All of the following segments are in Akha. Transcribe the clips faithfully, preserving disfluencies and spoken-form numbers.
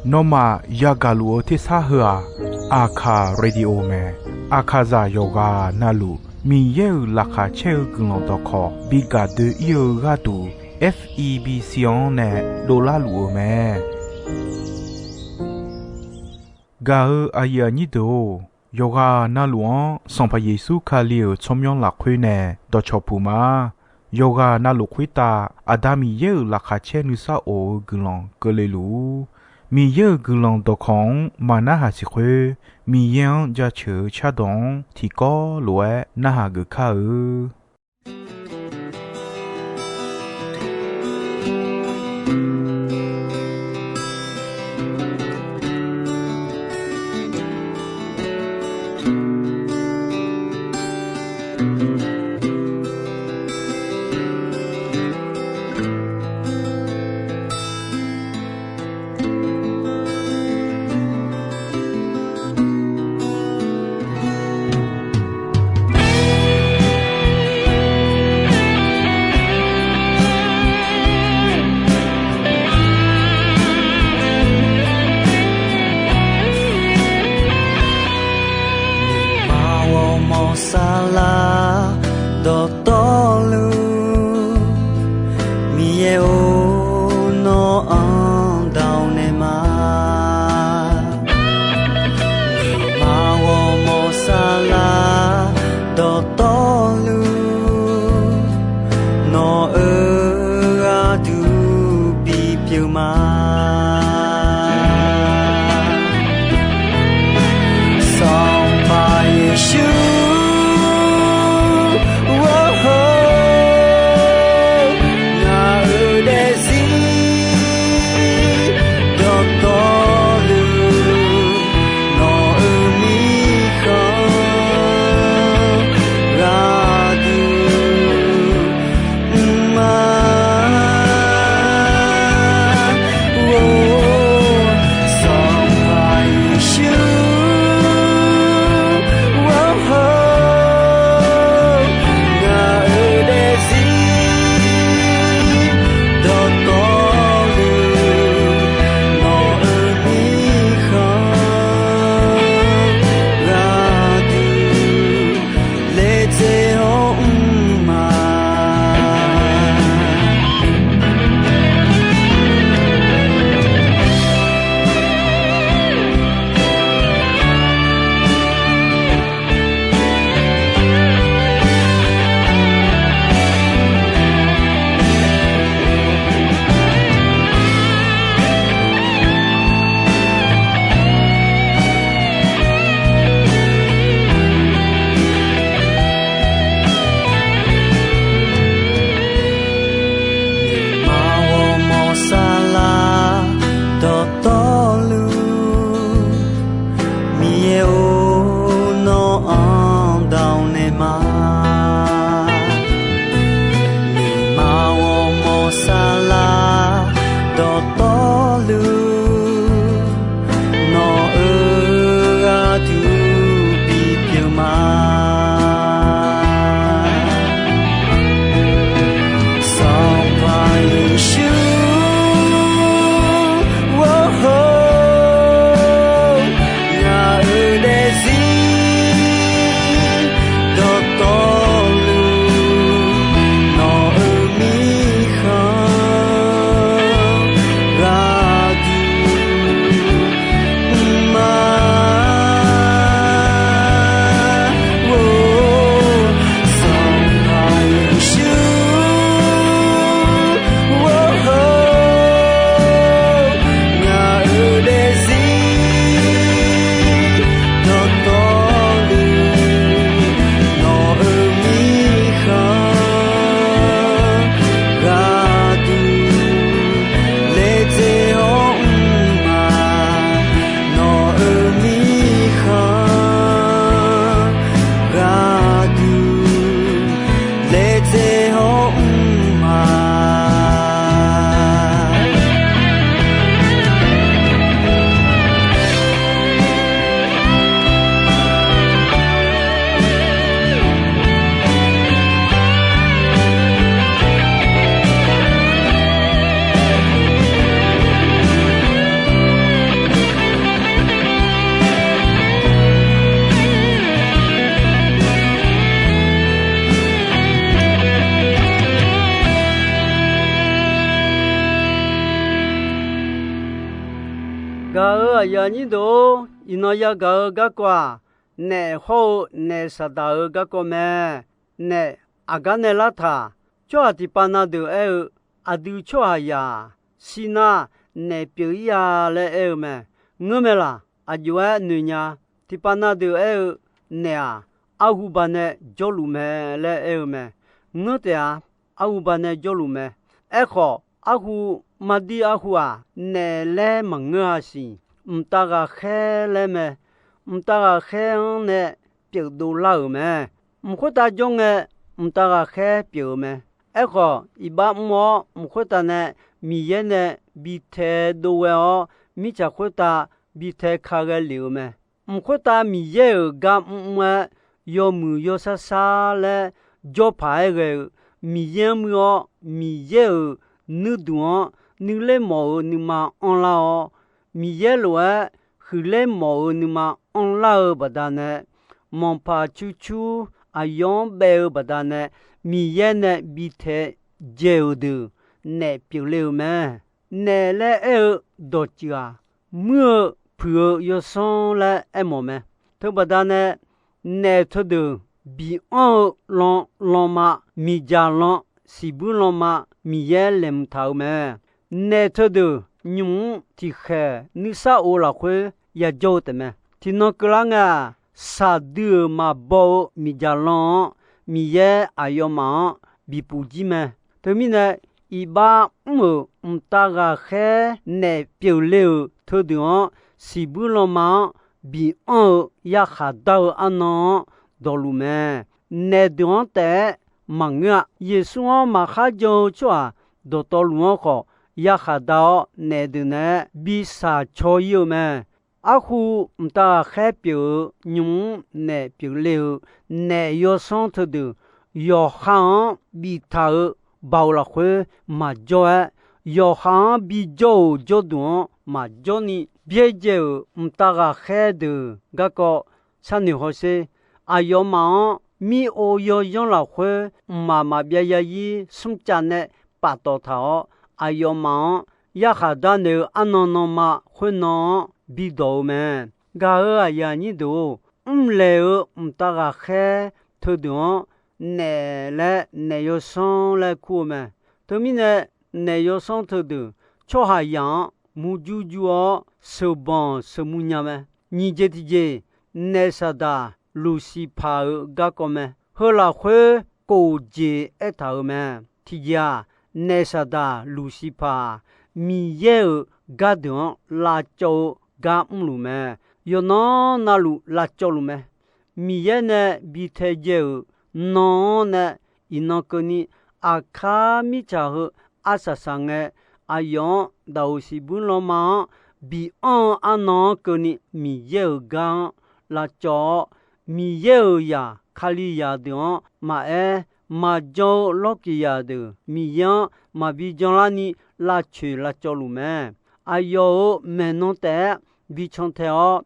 Nawmaf yagaq luf-eu tersar heu-aq, Aqkaq Radio mae. Aqkaqzaq yawqghaq navluf Miqyaer-euq laqkhaq caer-eu guiqlanq dawqkawq bi gaq doe-ir-eu gharduq, F E B C-anr nae dovlar luf-eu mae. Gaq-eu aqyuif aqnyir deuq-or, yawqghaq navluf-anr Sanqpaq Yeqsur Kali-euq tsawrmyanr lafkhoer nae dawqcawq puq ma. Yawqghaq navluf khoertav Aqda Miqyaer-euq laqkhaq caer nuisar of-eu guiqlanq keuvle luf-ur. Miqyaer-euq guiqlanq dawqkawq-anr maqnarhaq siq khoer, Miqyaer-anr jaceuq-eu cardawq-anr tiqkawv lof-aer narhaq geuf kar-eu. Maq ghawrmawr saflar dawqtawvluf, Miqyaer-or, nawr-anr dawq naeq ma. Maq ghawrmawr saflar dawqtawvluf, nawq-euq gharduq bipyeuf ma. Sanqpaq Yeqsur, ngaq-euq daefzir dawqtawvluf, nawq-euq mirkhanq gharduq mr ma. Gaq-euq aqyuif aqnyir deuq-or, iqnan yagaq-eu garkawv-aq, naef hawr-eu naef Saqdaq-euq garkawv mae. Naef aqgar nae lartaq, tsawrhaq tiqpav na deuq aer-eu, aqdui tsawrhaqzaq-aq, shir nar naef pyeuf-ir-a laer aer-eu mae. Ngeur mae laq? Aqjox-aer noeq nya. Tiqpav na deuq aer-eu, naef-aq, arhu baqnae jawrluf mae laer aer-eu mae. Ngeur taef-a. Arhu baqnae jawrluf mae. Aerkhawf, arhu, mardir arhu-aq, naef laer maqngeur-a siq. Mqtav ghaqkhaer laer mae. Mqtav ghaqkhaer-anr nae pyeuf dovlar-euq mae. Mq khoertav jawr ngae, mqtav ghaqkhaer pyeuf-eu mae. Aerkhawf, iqbax mr-awr mq khoertav nae Miqyaer nae bi tae dov ghae-awr, mirtsaq khoertav bi tae ka ghae lef-euq mae. Mq khoertav Miqyaer-euq gar mrmr-aer, yawmuiq yawsar sar laer jawr paq-aer ghae-eu Miqyaer-anr muir-awr, Miqyaer-euq nuirduq-anr nuiler mawf-eu nuima anrlar-awr, Miqyaer lof-aer huiqler mawf-eu nuima anrlar-eu baqdanae, manqpaq cucur aqyawf-anr baef-eu baqdanae, Miqyaer nae bi tae dzae-euq deuq naef pyeufle-eu mae. Naef laer aer-eu dawqtsuif-aq, muir-eu puiq-eu yawsanr laer aermawf mae. Teubaqda nae, naef teudeuq bianr-eu lan, lanma, miqdzaq lan, siqbuir lanma, Miqyaer laeqhmq taq-eu mae. Naef teudeuq nymq-mr tiqkhaeq nuisar of lafkhoer yajawr-eu taef mae. Tiqnan keuvlar ngae-aq, saqdui-euq maqbaw-eu miqdzaq lan-anr Miqyaer aqyawfmaf-anr bipuf jir mae. Teumirnae, iqbax mr-euq mqtav ghaqkhaer naef pyeufle-euq teudeuq-anr, siqbuir lanma-anr bianr-eu yarkhaq dar-eu arnan-anr dawqluf mae. Naef deuq-anr taef-aer maqngeur-a. Yeqsur-anr maqkhar jan-eu tsawrhaq dawqtawvluf-anr khawf yarkhaq dar-awr, naef deuq naeq-aer bi shaq caw-ir-eu mae. Arhu mqtav ghaqkhaer pyeuf-eu nymq-mr naef pyeufle-eu naef yawsanr teudeuq, yawqha-anr biftaq-eu baoq lafkhoer maqjawr-aer, yawqha-anr bijawr-euq jawrduq-anr maqjawr ni byaerdzae-euq mqtav ghaqkhaer deuq garkawv sharnoeq hawsher. Aqyawfmaf-anr mir-or yawyanr lafkhoer mqmaq maqbyav yazir smrcav nae paftawf taq-awr, aqyawfmaf-anr yarkhaq darnaeq-eu arnan nanma khoernan-anr bidawq-eu mae. Gaq-euq aqyuif aqnyir deuq-or, mrlaeq-eu mqtav ghaqkhaer teudeuq-anr naef laer naef yawsanr laer kur-eu mae. Teumirnae, naef yawsanr teudeuq tsawrhaqzaq-anr murjur jur-awr sheuqbanq sheuqmu nya mae. Nyiq jeq tiqjeq, naef saqdaq Luqsiqpaq-euq garkawv mae. Heu lafkhoer kof jeq aertaq-euq mae. Tiqjeq-aq, naef saqdaq Luqsiqpaq-aq, Miqyaer-euq gardeuq-anr lavcawv-eu gar mrluf mae. Yawqnan navluf lavcawv luf mae. Miqyaer nae bi taedzae-euq nan-anr nae iqnan keuvni, aqkar mirtsaq heu arsaq saq ngae, aqyawf-anr daqoq siqbuir lanma-anr bianr-eu arnan-anr keuvni Miqyaer-euq gar-anr lavcawv-awr, Miqyaer-euq zaq Kalizaq deuq-anr maqaer, maqjan-eu lawrkiqzaq deuq Miqyaer-anr maqbi janlarni lavcoeq lavcawv luf mae. Aqyawf-euq maeqnan taef-aer bi cantae-awr,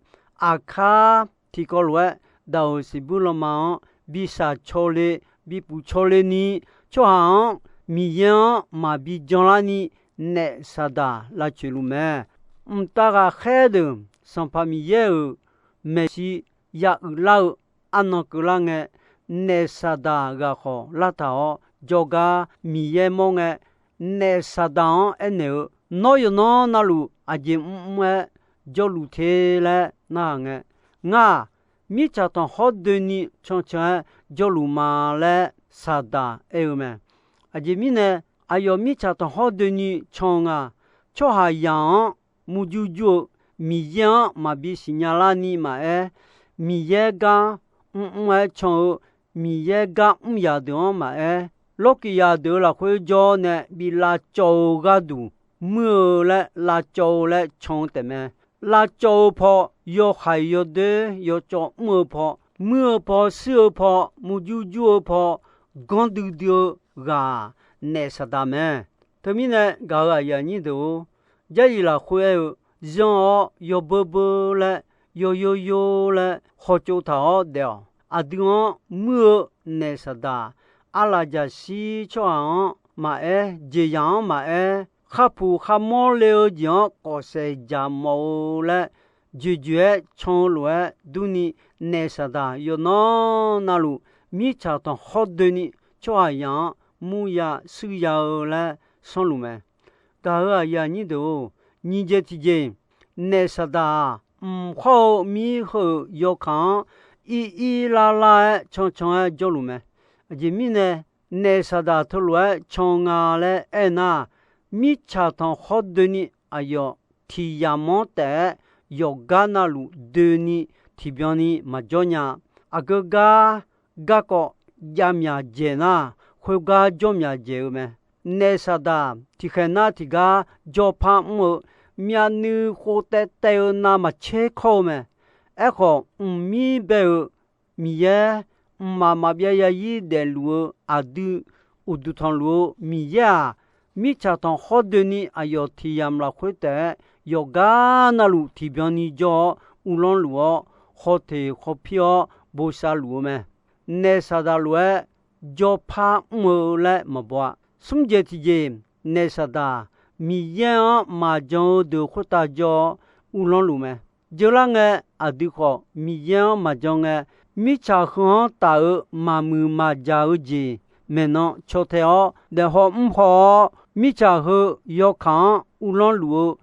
aqkar tiqkawv lof-aer daqoq siqbuir lanma-anr bi shaq caw le, bi puf caw le ni, tsawrhaq-anr Miqyaer-anr maqbi janlarni naef saqdaq lavcoeq luf mae. Mqtav ghaqkhaer deuq Sanqpaq Miqyaer-euq maeqshi ya uiqlar-eu arnan keuvlar ngae, naef saqdaq ghaq khawf lartaq-awr jawrgar Miqyaer mawr ngae, naef saqdaq-anr aernaeq-eu, Nawr yawqnan navluf aqjeq mrmr-aer jawrluf te laer narhaq ngae, Ngar-aq, mirtsaq tanqkhawr doeni cancan-aer jawrluf ma laer saqdaq aer-eu mae. Aqjeq mirnae, aqyawf mirtsaq tanqkhawr doeni can-eu nga. Tsawrhaqzaq-anr murjur jur-eu, Miqyaer-anr maqbi siqnya larni maqaer, Miqyaer gar mrmr-aer can-eu, Miqyaer gar mr zaq deuq-anr maqaer, lawrkiq zaq deuq-eu lafkhoer jawr nae bi lavcawv-eu gharduq muir-eu laer lavcawv-eu laer can-eu taefmae. Lavcawv-eu paw, yawhaiq yawdoer yawcawv mr-eu paw, muir-eu paw, shuir-eu paw, murjur jur-eu paw, ganr duidui-eu ghaq-aq, naef saqdaq mae. Teumirnae gaq-euq aqyuif aqnyir deuq-or, Jarlif lafkhoer aer-eu, Zanr-awr yawbeur beur laer, yawyor yor laer hawtsov taq-awr daef-awq. Aqdui-anr muir-eu naef saqdaq, arlaf jaqshir tsawrhaq-anr maqaer, jeqzaq-anr maqaer, kharpuq kharmawr le-eu jeq-anr kawfsaef dzaq mawf-eu laer, joeqjoeq-aer can-eu lof-aer durni, naef Saqdaq yawqnan navluf mirtsaq tanqkhawr doeni tsawrhaqzaq-anr murya shuirya-eu laer sanrluf mae. Gaq-euq aqyuif aqnyir deuq-or, nyiq jeq tiqjeq, naef Saqdaq-aq, mq khawr-eu mir heu-euq yawkaq-anr ir ir lar lar-aer cancan-aer jawrluf mae. Aqjeq mirnae, naef Saqdaq teulof-aer can nga laer aernar, mirtsaq tanqkhawr doeni aqyawf tiq yamq-anr taef-aer yawqgar navluf doeni tiqbyan ni maqjawr nya. Aqgeu gar garkawv jav myaq dzaeq nar, khoergar jawr myaq dzaeq-eu mae. Naef Saqdaq tiqkhaeq nar tiqgar jawrpar mr-eu, myavnuiv khov taev taev-eu navmaqtser kawr-eu mae. Aerkhawf, mqmir bae-euq Miqyaer, mqmaq maqbyav zarzir daefluf-eu aqdui, uqduq tanqluf-eu Miqyaer-aq, mirtsaq tanqkhawr doeni aqyawf tiq yamq lafkhoer taef-aer yawqgar navluf tiqbyan ni jawr-awr uvlanr luf-awr, khawteq khawpir-awr bosav luf-eu mae. Naef Saqdaq lof-aer jawrpar mr-eu laer maqbaw-a. Smr jeq tiqjeq, naef Saqdaq Miqyaer-anr maqjan-eu deuq khoertav jawr-awr uvlanr luf mae. Jeular ngae, aqdui khawf Miqyaer-anr maqjan ngae, mirtsaq heu-anr taf-eu maqmuiq maqjaq-eu jeq maeqnan caw tae-awr, daefhaw mr haw-awr, mirtsaq heu yawkaq-anr uvlanr luf-eu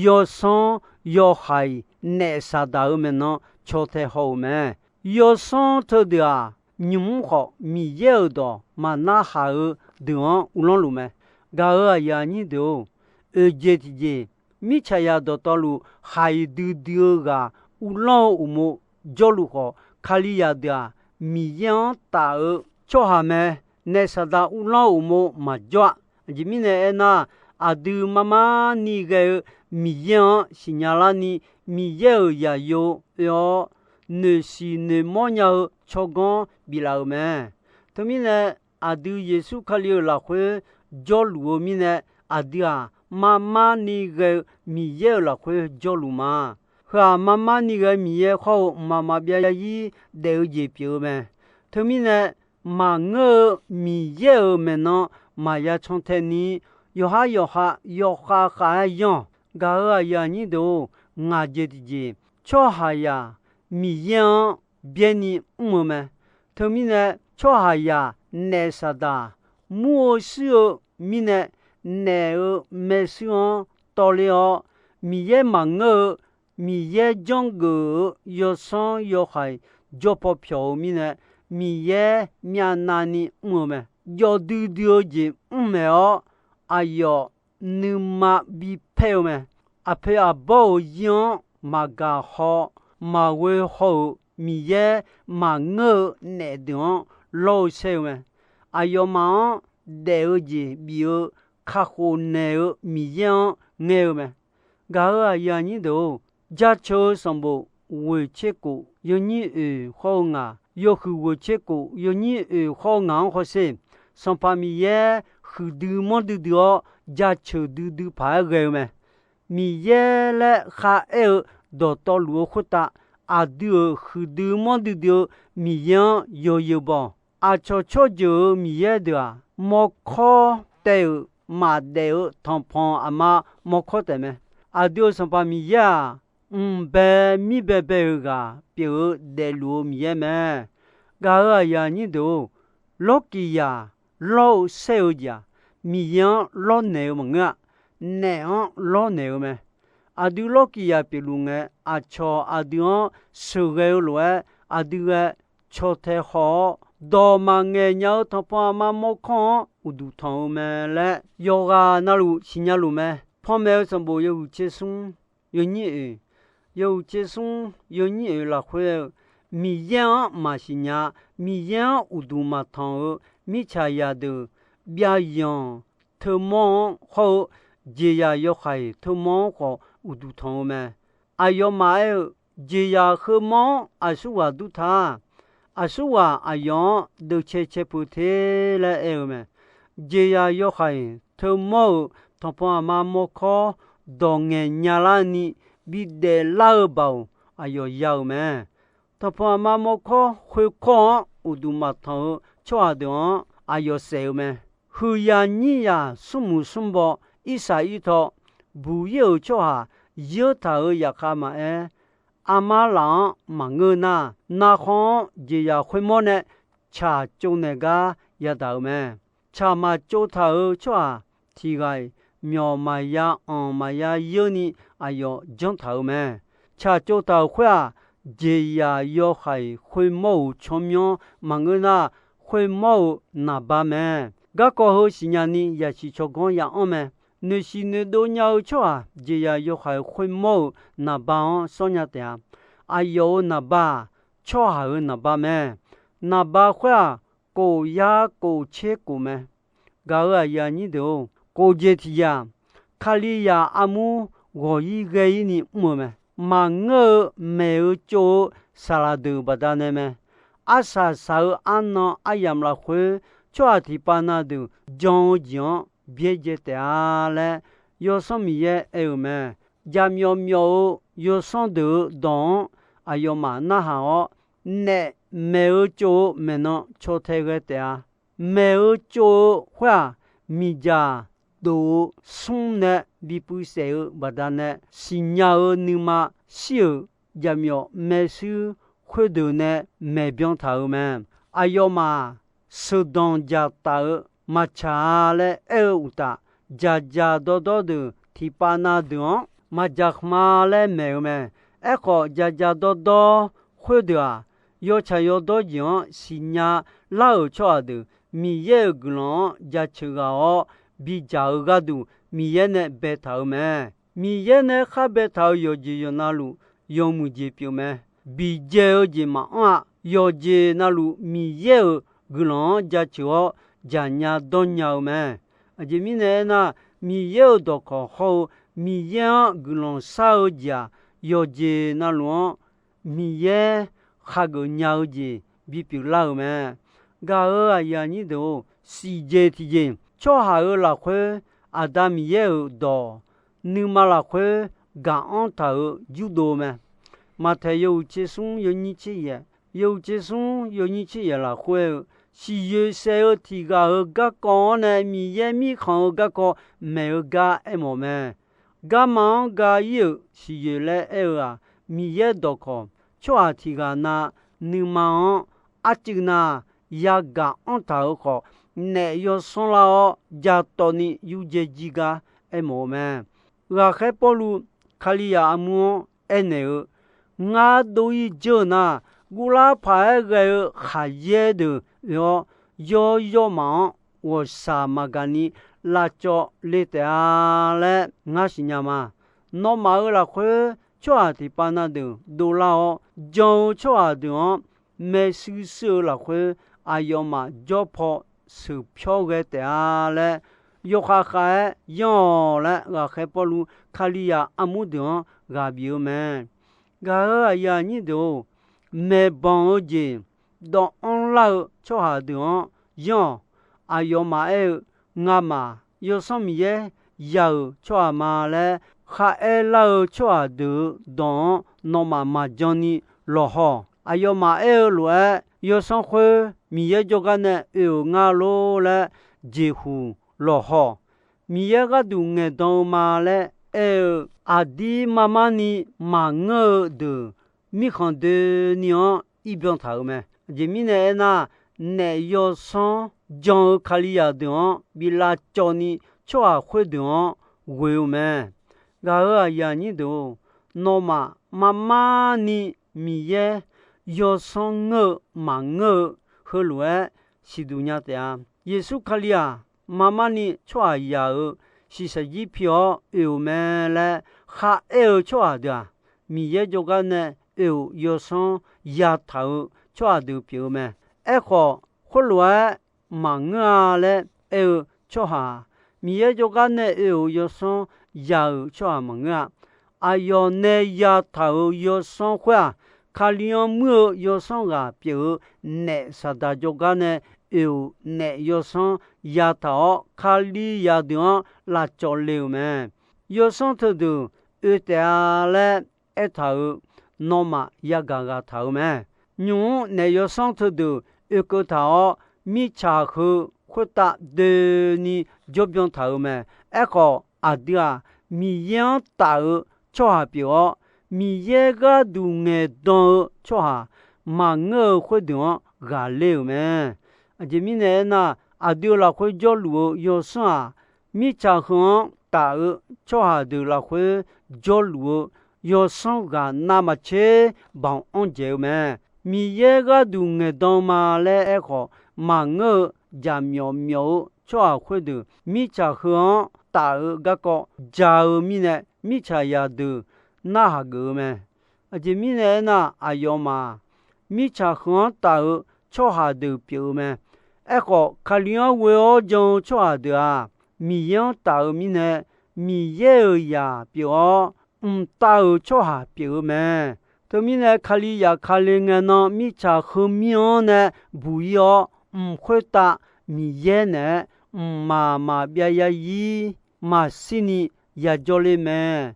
yawsanr yawhaiq naef Saqdaq-euq maeqnan caw tae haw-euq mae. Yawsanr teudeuq-aq, nymq mr khawf Miqyaer-euq dawq maqnar haq-eu deuq-anr uvlanr luf mae. Gaq-euq aqyuif aqnyir deuq-or, oeq jeq tiqjeq, mirtsaqzaq dawqtawvluf haiq duidui-eu ghaq uvlanr-eu uqmov jawrluf khawf, Kalizaq deuq-aq, Miqyaer-anr taf-eu tsawrhaq mae. Naef Saqdaq uvlanr-eu uqmov maqjawr-a. Aqjeq mirnae aernar, aqdui mar mar ni ghae-eu Miqyaer-anr siqnya larni, Miqyaer-euq zaqyo oe-awr, noeqsiq noeqmawr nya-eu tsawrganr biflaf-euq mae. Teumirnae, aqdui Yeqsur Kali-euq lafkhoer jawrluf-eu mirnae, aqdui-aq, mar mar ni ghae-eu Miqyaer-euq lafkhoer jawrluf ma. Heu-aq, mar mar ni ghae-eu Miqyaer khawr-eu mqmaq maqbyav zarzir daef-eu jeq pyeuf-eu mae. Teumirnae, maqngeur-eu Miqyaer-euq maeqnan maqya can tae ni, yawqhar yawqha yawkhav khav-aer yanr-awq. Gaq-euq aqyuif aqnyir deuq-or, ngaq jeq tiqjeq, tsawrhaqzaq Miqyaer-anr byaerni mr-eu mae. Teumirnae, tsawrhaqzaq naef Saqdaq mur-eu shuir-eu mirnae, naef-euq maershuir-anr tawvler-awr, Miqyaer maqngeur-eu, Miqyaer janrgeuf-eu yawsanr yawhaiq jawr paw pyawq-eu mirnae, Miqyaer myavnavni mr-eu mae. Jawv duidui-eu jeq mr maeq-awr, aqyawf nuima bipaer-eu mae. Aqpoeq aqbawr-euq zir-anr maqgaq haw, maqghoe haw-euq Miqyaer maqngeur-eu naef deuq-anr lawr-eu saer-eu mae. Aqyawfmaf-anr daef-eu jeq bif-eu kakhof naeq-eu Miqyaer-anr ngaer-eu mae. Gaq-euq aqyuif aqnyir deuq-or, Jaceuq-eu sanqbof ghoeq tser kof yawnyir oeq khawr-eu ngaq, yawhuiq ghoeq tser kof yawnyir oeq khawr-eu ngaq-anr hawsher. Sanqpaq Miqyaer huiqdui manrdui dui-awr, jaceuq duidui paq-aer ghae-eu mae. Miqyaer laer kharaer-eu dawqtawvluf-eu khoertav, aqdui-euq huiqdui manrdui dui-eu Miqyaer-anr yawzeu baw-awq. Aqcawq tsawrjeuq-euq Miqyaer deuq-aq, mawrkawr taev-euq maqdaef-eu tanqpanq aqma mawrkawr taef mae. Aqdui-euq Sanqpaq Miqyaer-aq, mq bae mir baebae-euq ghaq pyeuf-eu daefluf-eu Miqyaer mae. Gaq-euq aqyuif aqnyir deuq-or, lawrkiq yaq lawr-eu saer-eu jeq-aq, Miqyaer-anr lawrnaeq-eu maqngeur-a. Naef-anr lawrnaeq-eu mae. Aqdui lawrkiq yaq pyeufluf ngae, aqcawq aqdui-anr sheuqghae-eu lof-aer, aqdui ghae caw tae haw-awr, dawq maqngaeq nya-eu tanqpanq aqma mawrkawr-anr uqduq tanq-eu mae laer, yawqghaq navluf siqnya luf mae. Panmaeq-eu sanqbof yawhuiq tser smr yawnyir oeq, yawhuiq tser smr yawnyir oeq lafkhoer-eu, Miqyaer-anr maqsiq nya, Miqyaer-anr uqduq maqtanq-eu mirtsaqzaq deuq, byavyanq teumawr-anr hawr-eu jeqzaq yawhaiq teumawr-anr khawf uqduq tanq-eu mae. Aqyawfmaf aer-eu, jeqzaq heumawr-anr aqsurghaq dur ta. Aqsurghaq aqyawf-anr deuvcae cae peuq te laer aer-eu mae. Jeqzaq yawhaiq teumawr-euq tanqpanq aqma mawrkawr dawq ngaeq nya larni bidaef lar-eu baoq aqyawf ya-euq mae. Tanqpanq aqma mawrkawr khoerkawr-anr uqduq maqtanq-eu tsawrhaq deuq-anr aqyawf saef-eu mae. Huiqyaq nyirzaq smrmuiq smrbaw irsaq irtaw buq-ir-euq tsawrhaq yeur taq-euq yaqkhav maqaer, armar laf-anr maqngeur nar, narkhan-anr jeqzaq khoermawr nae tsaq tsovnaeq gar yadaq-euq mae. Tsaq maqtsov taq-euq tsawrhaq tiq ghaq-iq myawq maqya anq maqya yeurni aqyawf janr taq-euq mae. Tsaq tsov taq-euq khoer-aq, jeqzaq yawhaiq khoermawr-euq tsawrmyanr maqngeur nar, khoermawr-euq naqba mae. Garkawv heu siqnya ni yasiq tsawrganr ya'anr mae. Noeqsiq noeqdov nya-eu tsawrhaq jeqzaq yawhaiq khoermawr-euq naqba-anr sawr nya taef-a. Aqyawf-euq naqba-aq, tsawrhaq-euq naqba mae. Naqba khoer-aq, kof yar kof tser kof mae. Gaq-euq aqyuif aqnyir deuq-or, kof jeq tiqjeq-aq, Kalizaq armur ghawq-ir ghae-ir ni mr-eu mae. Maqngeur-eu maeq-eu tsov-eu saqlaq deuq baqdanae mae. Arsaq saq-eu arnan aryamq lafkhoer, tsawrhaq tiqpav na deuq jan-eu jeq-anr byaerdzae taef-a laer, Yawsanr Miqyaer aer-euq mae. Jaqmyawf myawf-eu yawsanr deuq-euq dawq-anr aqyawfmaf narhaq-awr, naef maeq-eu tsov-eu maeqnan caw tae ghae taef-a. Maeq-eu tsov-eu khoer-aq, miqdzaq dof-eu smr nae bipuiv saef-eu baqdanae siqnya-eu nuima shir-euq jaqmyawf maershuir khoerdeuq nae maeqbyan taq-euq mae. Aqyawfmaf sheuqdanq dzaqtaf-eu maqtsaq-a laer aer-eu uqtaf, dzaqdzaq dawrdawr deuq tiqpav na deuq-anr maqdzaq khmq-a laer maeq-eu mae. Aerkhawf, dzaqdzaq dawrdawr khoerdeuq-aq, yawtsaq yawdawr jeq-anr siqnya lar-euq tsawrhaq deuq Miqyaer-euq guiqlanq-anr jaceuq ghaq-awr bidzaq-eu gharduq Miqyaer nae baetaq-euq mae. Miqyaer nae khar baetaq-euq yawqjeq yawqnavluf yawmuiq jeq pyeuf mae. Biqdzae-eu jeq maqanr-a. Yawqjeq navluf Miqyaer-euq guiqlanq-anr jaceuq-awr dzaqnya dawrnya-eu mae. Aqjeq mirnae aernar, Miqyaer-euq dawqkawq hawr-eu Miqyaer-anr guiqlanq shar-eu jeq-aq, yawqjeq navluf-anr Miqyaer khageuf nya-eu jeq bipyeuf lar-euq mae. Gaq-euq aqyuif aqnyir deuq-or, siqjeq tiqjeq tsawrhaq-euq lafkhoer Aqda Miqyaer-euq dawq nuima lafkhoer gaq-anr taq-euq yurdov mae. Maqtaeq yawhuiq tser smr yawnyir tser yaeq, yawhuiq tser smr yawnyir tser yaeq lafkhoer-eu, siqyoeq saef-eu tiq ghaq-euq garkawv-anr nae Miqyaer Mirkhanq-eu garkawv maeq-eu gar aermawf mae. Garma-anr ga-ir-euq siqyoeq laer aer-eu-aq, Miqyaer dawqkawq tsawrhaq tiq ghaq na nuima-anr arcuiv na yagaq anr taq-euq khawf, naef yawsanr lar-awr jatawv ni yurdzae jir gar aermawf-eu mae. Ghaqkhaer Pawrluv Kalizaq armur-anr aernaeq-eu, ngar dov-ir dzeur-eu nar, guvlar paq-aer ghae-eu khaqyaer deuq oe-awr, yawr yawrmaf-anr ghawqshaq maqgaq ni lavcawv le taef-a laer ngar siqnya ma. Nawmaf-euq lafkhoer tsawrhaq tiqpav na deuq dovlar-awr, jan-eu tsawrhaq deuq-anr maershuir shuir-eu lafkhoer, aqyawfmaf jawr paw sheuqpyawr ghae taef-a laer, yawkhav khav-aer yanr-awq laer, ghaqkhaer Pawrluv Kalizaq armur deuq-anr ghaq bif-eu mae. Gaq-euq aqyuif aqnyir deuq-or, maeqbanq-eu jeq dawv-anr lar-eu tsawrhaq deuq-anr yanr-awq. Aqyawfmaf aer-eu, ngamaf Yawsanr Miqyaer ya-euq tsawrhaq ma laer kharaer lar-eu tsawrhaq deuq-euq dawq-anr nawmaf maqjan ni lawqhaw-awq. Aqyawfmaf aer-eu lof-aer, yawsanr khoer Miqyaer jawrgar nae oe-euq nga lor laer jeqhuq lawqhaw-awq. Miqyaer gharduq ngaeqdan-eu ma laer aer-eu, aqdir mar mar ni maqngeur-eu deuq mirkhanq doeni-anr irbyan taq-euq mae. Aqjeq mirnae aernar, naef yawsanr jan-eu Kalizaq deuq-anr bi lavcawv ni tsawrhaq khoerdeuq-anr ghoe-eu mae. Gaq-euq aqyuif aqnyir deuq-or, nawmaf mar mar ni Miqyaer yawsanr ngeur-eu maqngeur-eu heulof-aer siqduq nya taef-a. Yeqsur Kali-aq, mar mar ni tsawrhaq yaq-euq shiqshaq jir pi-awr oe-euq mae laer kharaer-eu tsawrhaq deuq-aq, Miqyaer jawrgar nae oe-euq yawsanr yataq-euq tsawrhaq deuq pyeuf-eu mae. Aerkhawf, khoerlof-aer maqngeur-a laer aer-eu tsawrhaq-aq, Miqyaer jawrgar nae oe-euq yawsanr ya-euq tsawrhaq maqngeur-a. Aqyawf nae yataq-euq yawsanr khoer-aq, Kali-anr muir-eu yawsanr ghaq pyeuf-eu naef Saqdaq jawrgar nae oe-euq naef yawsanr yataq-awr, Kalizaq deuq-anr lavcawv le-euq mae. Yawsanr teudeuq oe taef-a laer aertaq-euq nawmaf yagaq ghaq taq-euq mae. Nymq-mr naef yawsanr teudeuq oekeuv taq-awr, mirtsaq heu khoertav doeni jawrbyan taq-euq mae. Aerkhawf, aqdui-aq, Miqyaer-anr taf-eu tsawrhaq pyeuf-awr, Miqyaer gharduq ngaeqdan-eu tsawrhaq maqngeur-eu khoerdeuq-anr ghaqler-euq mae. Aqjeq mirnae aernar, aqdui-euq lafkhoer jawrluf-eu yawsanr-aq, mirtsaq heu-anr taf-eu tsawrhaq deuq lafkhoer jawrluf-eu yawsanr ghaq navmaqtser baoq anr dzaeq-eu mae. Miqyaer gharduq ngaeqdan ma laer aerkhawf, maqngeur-eu jaqmyawf myawf-eu tsawrhaq khoerdeuq mirtsaq heu-anr taf-eu garkawv ja-eu mirnae, mirtsaq zaqdeuq narhaq geuf-eu mae. Aqjeq mirnae aernar, aqyawfmaf mirtsaq heu-anr taf-eu tsawrhaq deuq pyeuf-eu mae. Aerkhawf, Kali-anr ghoe-awr jan-eu tsawrhaq deuq-aq, Miqyaer-anr taf-eu mirnae, Miqyaer-euq zaq pyeuf-awr, mqtav-euq tsawrhaq pyeuf-eu mae. Teumirnae, Kalizaq Kali ngae nan mirtsaq heumir-anr nae buq-ir-awr, mq khoertav Miqyaer naeq-aer mqmaq maqbyav yarzir maqshirni yajawr ler mae.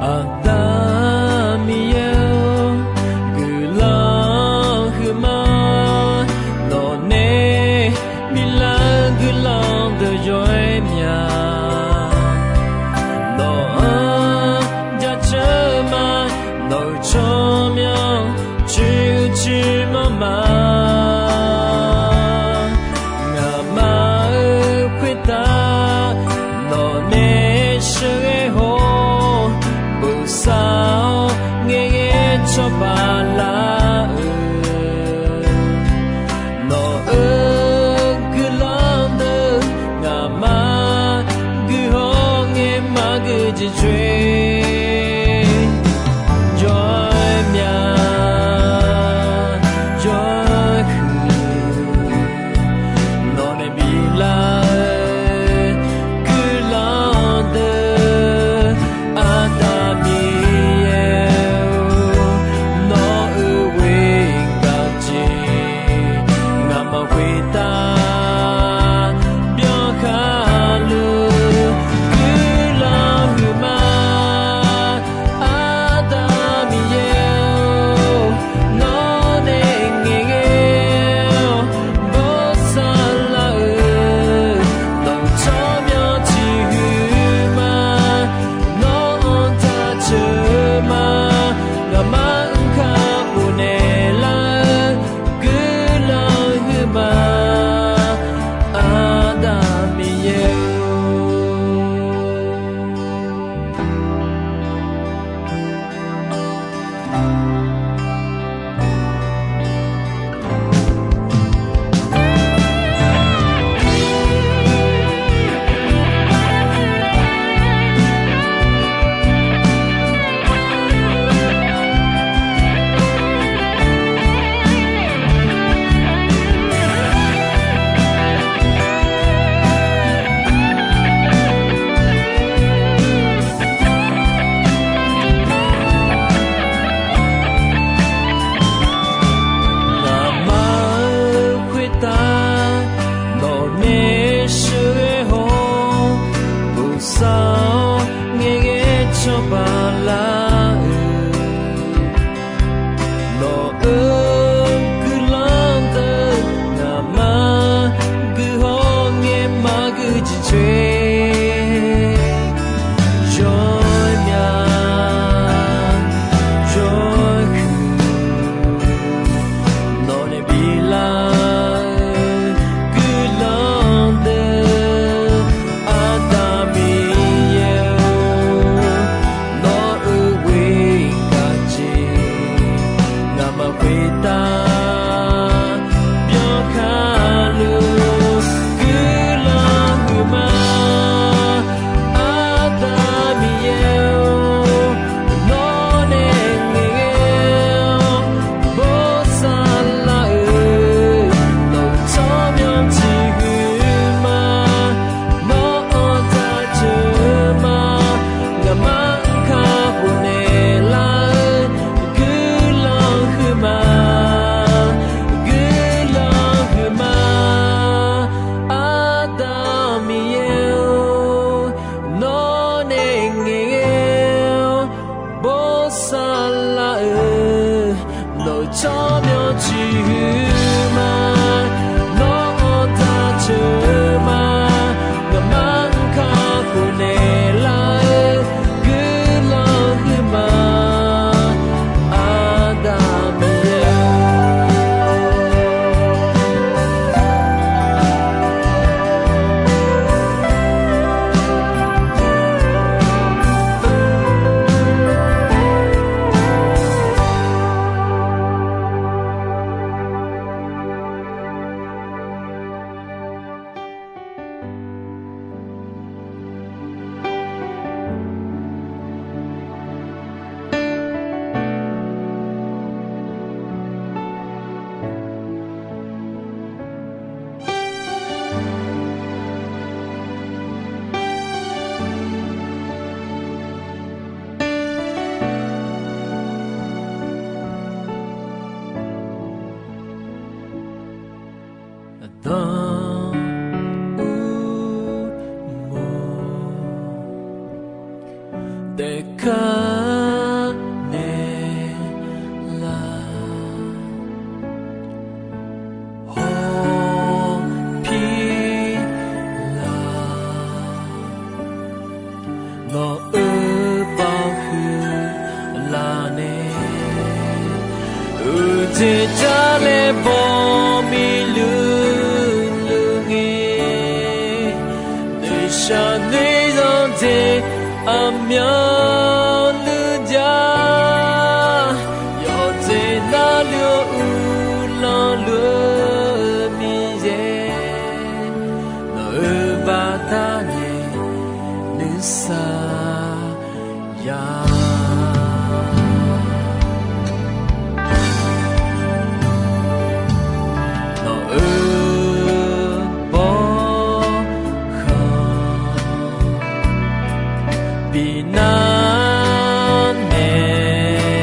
Aqda Miqyaer-or, guiqlanq huiqma, nawqnae biflar-eu guiqlanq deuq yawr-aer mya. Nawq-anr jaceuq-eu ma, nawq-euq tsawrmyanr coer-eu coer manr ma. Ngaqma-euq khoertav nawqnae sheuqghae haw-awr, bosav-awr ngaeqghae cawba lar-eu, nawq-euq guiqlanq deuq ngaqma guihaw ngae maqgeu jeq coer. Jawr-aer mya, jawr-aer Ciqhuiq ma, nawr-anr taq ceuq ma, ngaqmaf-anr kakhof naeqlar-eu guiqlanq huiq ma, Aqda Miqyaer. Aqda Uqmov daefkar naeqlaf, hawpir laf, nawq-euq baoq huiq laf nae, uqjeq jar laer baw miqluq luq ngae, noeqshaq noeqzanq jeq aqmyanluf jav, yawqjeq navluf-eu uvlanr luf-eu Miqyaer, nawq-euq baqdanae nuisar ya. Nawq-euq bawrkhanq bi nar naeqlaf,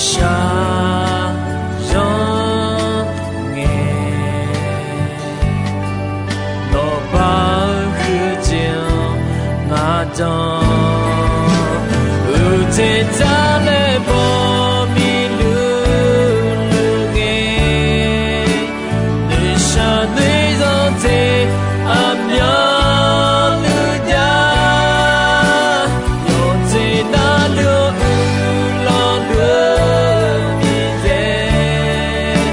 shaqzanr ngae, nawq baq-eu huiq-eu jeq-anr ngar jan, uqjeq jar laer baw miqluq luq ngae, noeqshaq noeqzanq jeq aqmyanluf jav, yawqjeq navluf-eu uvlanr luf-eu Miqyaer,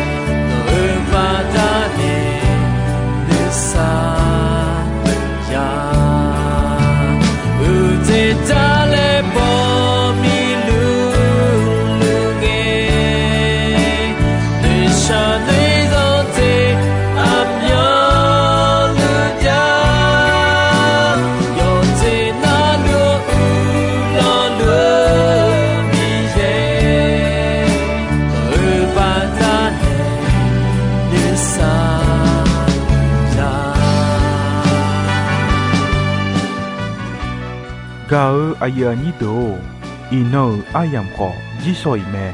nawq-euq baqdanae nuisar ya. Uqjeq jar laer baw miqluq luq ngae, noeqshaq noeqzanq jeq aqmyanluf jav, yawqjeq navluf-eu uvlanr luf-eu Miqyaer, nawq-euq baqdanae nuisar ya. Gaq-eu aqyuif aqnyir deuq-or, iqnan-euq aryamq khawf jirsawq iq mae.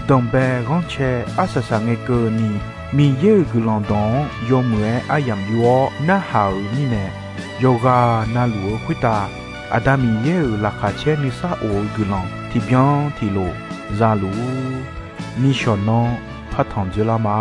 Danqbae ghanrcae arsaq saq ngae keuvni, Miqyaer-euq guiqlanq dawq-anr yawmuiq-aer aryamq yur-awr narhaq-euq mirnae, yawqghaq na luf-eu khoertav Aqda Miqyaer-euq laqkhaq caer nuisar of-eu guiqlanq tiqbyan tiqlof za luf-ur. Nishawq nanr partanq dzoerlar ma.